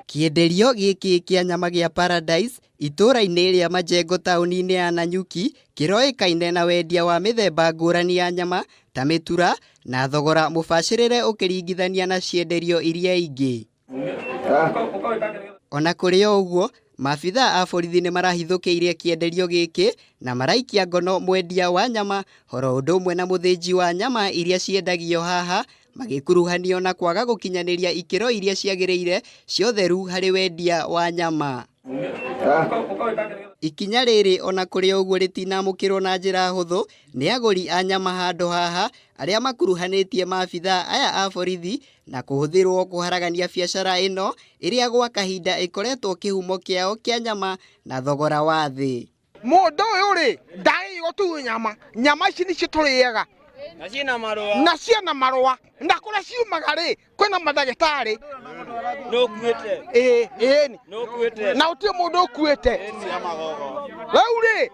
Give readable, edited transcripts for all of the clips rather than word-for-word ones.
Kĩenderio gĩkĩ kĩa nyama gĩa Paradise itũũra-inĩ rĩa Majengo taũni-inĩ ya Nanyuki kĩroĩkaine na wendia wa mĩthemba ngũrani ya nyama ta mĩtura na thogora mũbacĩrĩre ũkĩringithania na cienderio iria ingĩ. Ona kũrĩ o ũguo, maabitha a borithi nĩ marahithũkĩire kĩenderio gĩkĩ na maraikia ngono mwendia wa nyama oro ũndũ ũmwe na mũthĩnji wa nyama iria ciendagio haha magĩkuruhanio na kwaga gũkinyanĩria ikĩro iria ciagĩrĩire cia ũtheru harĩ wendia wa nyama. Ikinya rĩrĩ ona kũrĩ o ũguo rĩtinamũkĩrwo na njĩra hũthũ nĩ agũri a nyama handũ haha arĩa makuruhanĩtie maabitha aya a borithi na kũhũthĩrwo kũharagania biacara ĩno ĩrĩa gwa kahinda ĩkoretwo kĩhumo kĩao kĩa nyama na thogora wa thĩ. Mũndũ ũyũ rĩ ndagĩrĩirwo gũtunywo nyama. Nyama ici nĩcio tũrĩaga na ciĩna marũa, na ciĩna marũa, na kũrĩa ciumaga rĩ kwĩna mandagĩtarĩ. Nũkuĩte? Ĩĩ, ĩĩ. Nũkuĩte? Na gũtirĩ mũndũ ũkuĩte. Rĩu rĩ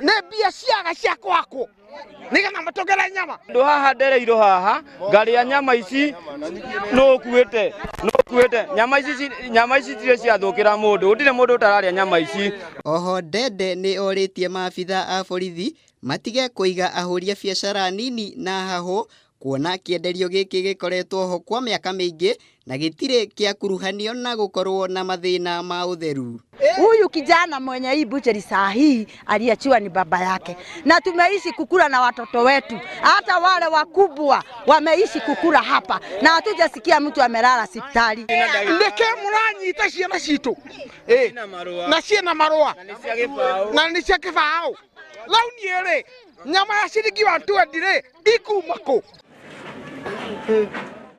nĩ mbia ciaga cia kũhakwo nĩgetha matũgere nyama. Ndũ haha ndereirwo haha ngarĩa nyama ici. Nũkuĩte? Nũkuĩte? Nyama ici nyama ici citirĩ ciathũkĩra mũndũ, gũtirĩ mũndũ ũtararĩa nyama ici. Oho Ndende nĩ orĩtie maabitha a borithi matige kũiga ahũri a biacara nini na hahũ kuona kĩenderio gĩkĩ gĩkoretwo ho kwa mĩaka mĩingĩ na gĩtirĩ kĩakuruhanio na gũkorwo na mathĩna ma ũtheru. Huyu kijana mwenye hii butchery saa hii aliachiwa ni baba yake, na tumeishi kukula na watoto wetu, hata wale wakubwa wameishi kukula hapa na hatujasikia mtu amelala hospitali. Nĩkĩ mũranyita ciana citũ? Ĩ, na ciĩna marũa na nĩ cia kĩbaũ. Rĩu niĩ rĩ nyama ya ciringi 120 rĩ ikuma kũ?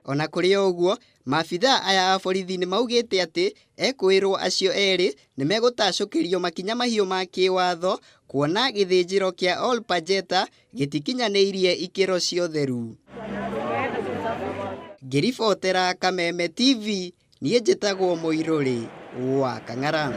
Ona kũrĩ o ũguo, maabitha aya a borithi nĩ maugĩte atĩ ekũĩrwo acio erĩ nĩ megũtacũkĩrio makinya mahiũ ma kĩwatho kuona gĩthĩnjĩro kĩa Ol Pajeta gĩtikinyanĩirie ikĩro cia ũtheru. Ngĩribotera Kameme TV, niĩ njĩtagwo Mũirũrĩ wa Kang'ara.